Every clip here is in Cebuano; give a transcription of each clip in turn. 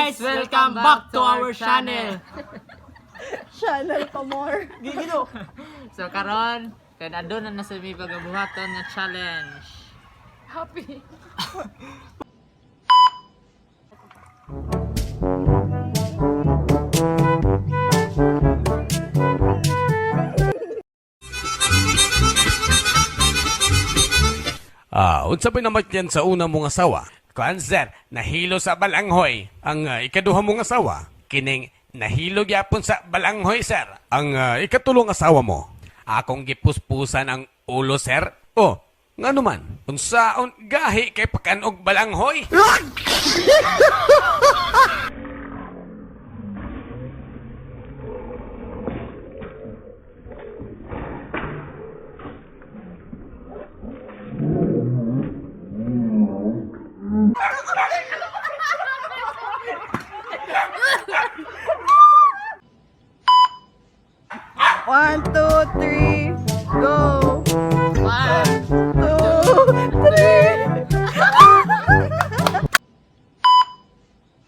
Guys! Welcome back to our channel. Channel pa more. Gigino. So karon, kay aduna na sa mi pagabuhaton nga challenge. Happy. Ah, unsa ba naman yan sa una mong asawa? Kuan sir, nahilo sa balanghoy. Ang ikaduha mong asawa, kining nahilo gyapon sa balanghoy sir. Ang ikatulong asawa mo, akong gipuspusan ang ulo sir. Oh, ngano man? Unsaon gahi kay pakanog balanghoy? One, two, three, go. One, two, three.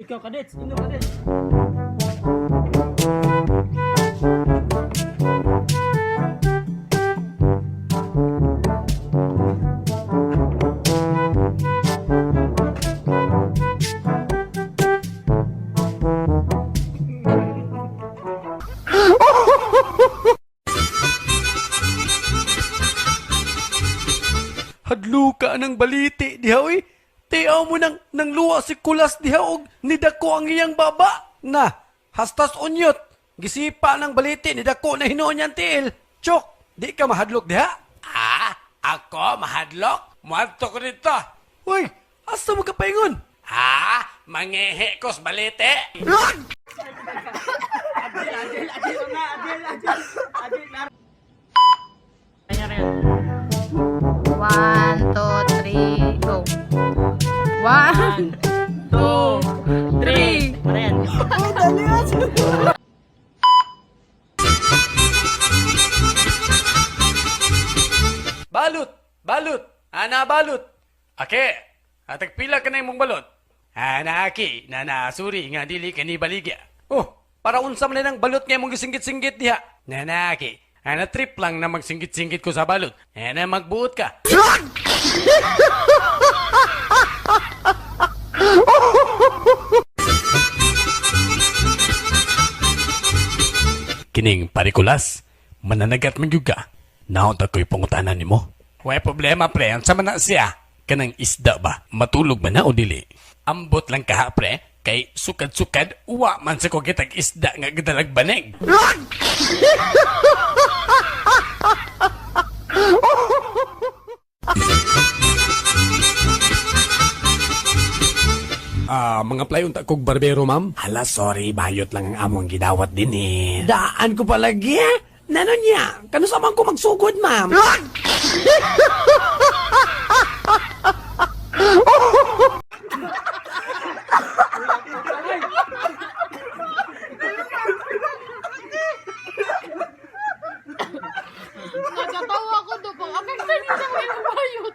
Ikaw kadets, ino kadets. Hadluka ng baliti diha oy. Tiaw mo nang nang luwa si Kulas diha og nidako ang iyang baba. Na, hastas unyot. Gisipa ng baliti nidako na hinuon niyang tiil. Chok, di ka mahadlok diha? Ah, ako mahadlok? Muadto ko dito. Uy, asa mo ka paingon? Ha? Mangehe kos baliti. One, two, three, go. One, Two, three. three. Paren. Balot! Balot! Ana balot! Ake, atag pila ka na imong balot. Ana aki, nana suri nga dili ka ni baligya. Oh, para unsa man ang balot nga imong gisinggit-singgit diha. Nana aki, ana trip lang na magsinggit-singgit ko sa balot. Ana magbuot ka. Kining parikulas, mananagat man gyud ka. Naon ta ko'y pangutanan nimo? Way problema pre, unsa man na siya? Kanang isda ba? Matulog man na o dili? Ambot lang kaha pre, kay sukad-sukad uwa man sa ko kitag isda nga gidalag banig. Ah, mga play unta kog barbero, ma'am. Hala, sorry, bayot lang ang among gidawat din eh. Daan ko palagi eh. Nano niya? Kano sa man ko magsugod, ma'am? Nagkatawa ko do pang apekta niya sa mga bayot.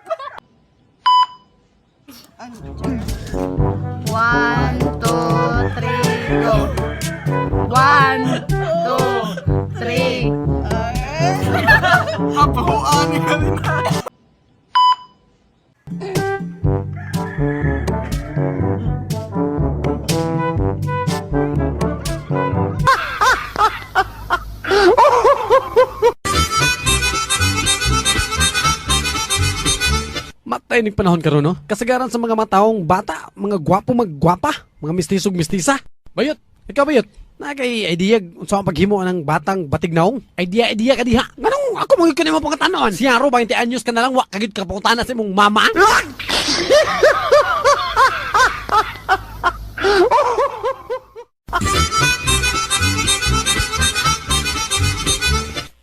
One, two, three, go. One, two, three. Matay ning panahon karon no. Kasagaran sa mga matawong bata, mga gwapo maggwapa, mga mistisog mistisa. Bayot, ikaw bayot. Na kay idea unsa ang paghimo ng batang batignaong? Idea idea ka diha. Nganong ako mo gyud nimo pangutanon? Siyaro 20 anyos ka na lang wa ka gyud ka pangutana sa imong mama.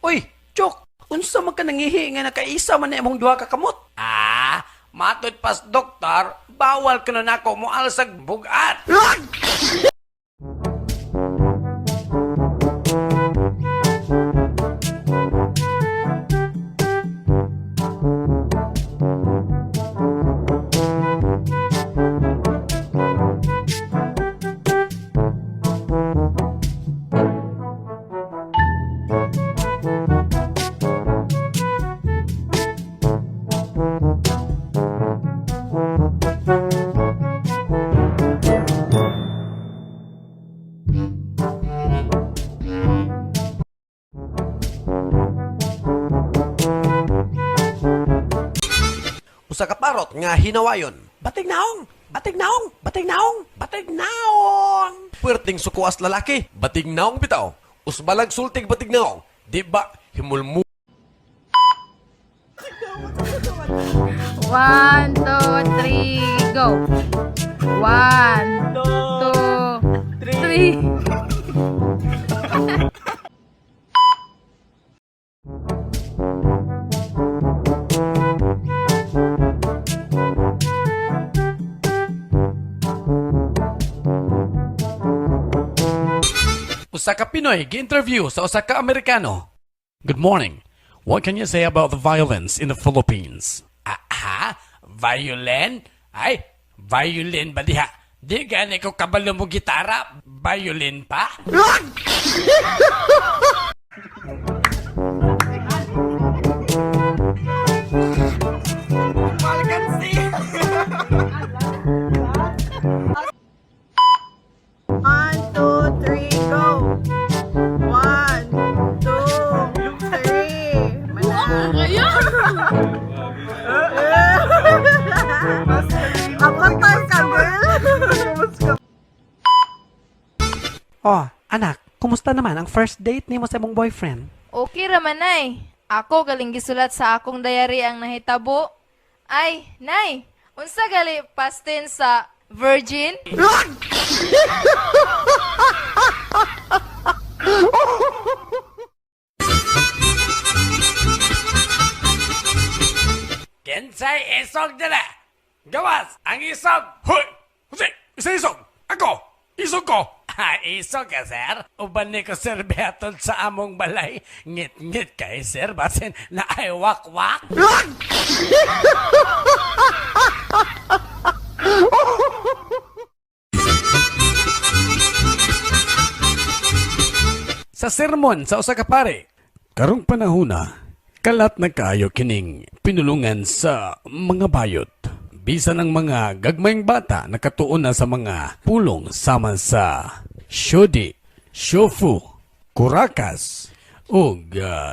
Uy, Chok, unsa man ka nangihi nga nakaisa man na imong duha ka kamot? Ah, matud pas doktor, bawal kuno nako moalsag bugat. Usa ka parrot nga hinawayon. Batig naong, batig naong, batig naong, batig naong. Puwerteng sukuas lalaki, batig naong bitaw. Usbalag sultig batig naong. Di ba himulmu 1, 2, 3, go! 1, 2, 3. Usa ka Pinoy gi-interview sa usa ka Amerikano. Good morning. What can you say about the violence in the Philippines? Ah, ha? Violin? Ay, violin ba diha? Di gani ko kabalo mo gitara, violin pa? One, two, three, go! One, two, three. Mana. Kaya? Apatay ka, girl! Oh, anak, kumusta naman ang first date nimo sa imong boyfriend? Okay raman, nay. Ako galing gisulat sa akong diary ang nahitabo. Ay, nay, unsa gali past tense sa virgin? Kinsay isog dala? Gawas ang isog. Hoy! Jose, isa isog. Ako, isog ko. Ah, isog ka, sir. Uban ni ko sir Beaton sa among balay. Ngit-ngit kay sir, basin na ay wakwak. Sa sermon sa usa ka pare, karong panahona, kalat na kaayo kining pinulungan sa mga bayot. Bisan ang mga gagmayng bata nakatuon na sa mga pulong sama sa syudi, syofu, kurakas, ug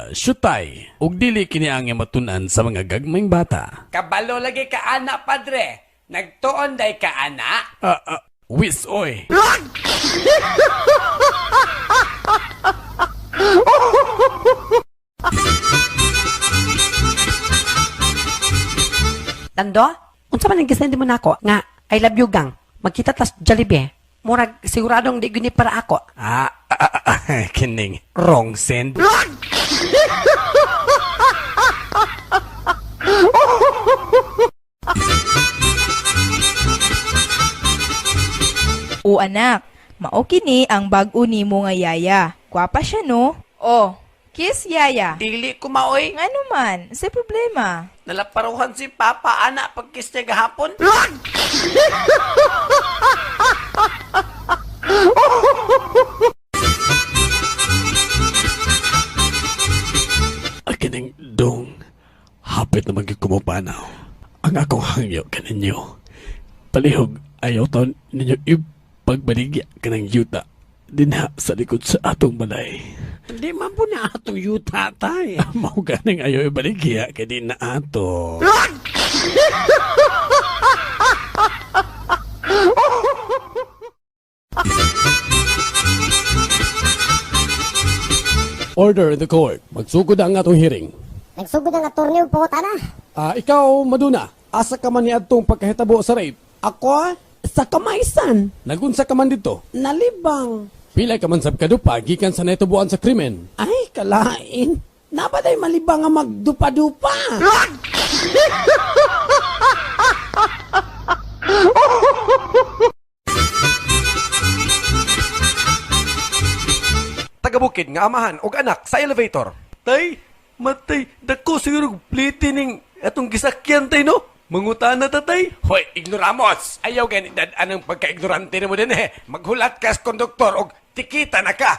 syutay. Ug dili kini ang matun-an sa mga gagmayng bata. Kabalo lagi ka ana, padre. Nagtuon day ka ana? Wis oy. Tando, unsa man ang gisend mo nako nga I love you gang. Magkita tas Jollibee. Murag siguradong di gyud ni para ako. Kining wrong send. O anak, mao kini ang bag-o nimo nga yaya. Gwapa siya no? Oh, kiss yaya. Dili ko maoy. Ngano man, sa problema. Nalaparuhan si Papa ana pagkiss niya gahapon. Akining dong, hapit na magkikumupanaw. Ang akong hangyo kaninyo. Palihog, ayaw taon ninyo ipagbaligya kanang yuta. Dinha sa likod sa atong balay. Hindi man po na atong yuta tay. Mao ganing ayaw ibaligya kay di na ato. Order in the court. Magsugod ang atong hearing. Nagsugod ang attorney og pangutana. Ah, ikaw, Maduna, asa ka man niadtong pagkahitabo sa rape? Ako sa kamaisan, Nagunsa ka man dito? nalibang. Pila ka man sab kadupa gikan sa naitubuan sa krimen. Ay kalain. Nabaday malibang nga magdupa-dupa. Tagabukid nga amahan og anak sa elevator. Tay, matay, dako siguro pliti ning atong gisakyan tay no. Mangutana ta tay. Hoy, ignoramos. Ayaw gani dad anong pagka-ignorante nimo din eh. Maghulat ka sa konduktor og tikita na ka.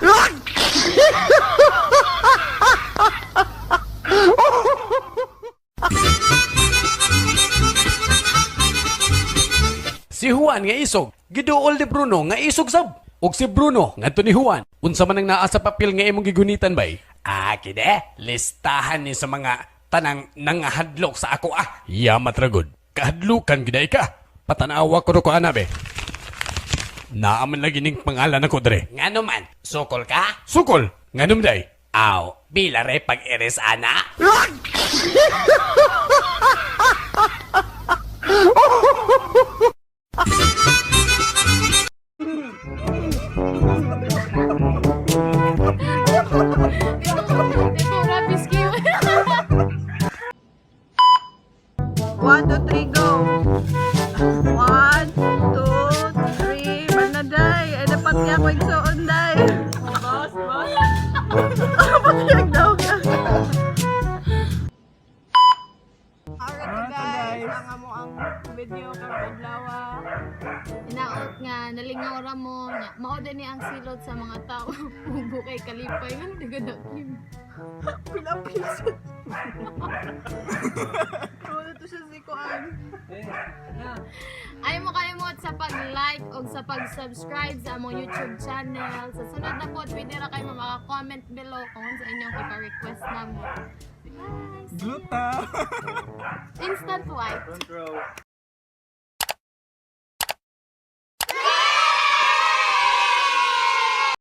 Si Juan nga isog, giduol ni Bruno nga isog sab. Og si Bruno ngadto ni Juan. Unsa man ang naa sa papel nga imong gigunitan bay? Ah, kide, listahan ni sa mga tanang nangahadlok sa ako ah. Yamat ra gud. Kahadlukan gid ay ka. Patanawa ko ko ana be. Naaman lagi ning pangalan ako dre. Ngano man, sukol ka? Sukol, nganum day. Aw, bila re pag iris ana. One, two, three, go! One, two, three. Manaday! Ay, dapat nga ako igsuon, day. Boss, boss. Patiyag daw ka. Alright, guys. Ang amo ang video karong adlaw. Hinaot nga nalingaw ra mo nya. Mao din ni ang silot sa mga tao. Ubo kay kalipay nga di gud kim. Pilapil siya. Wala to siya si Kuan. Ay mo kalimot sa pag-like o sa pag-subscribe sa among YouTube channel. Sa sunod na po, pwede ra kayo maka-comment below kung sa inyong ipa-request na mo. Guys. Gluta. Instant white. Front row.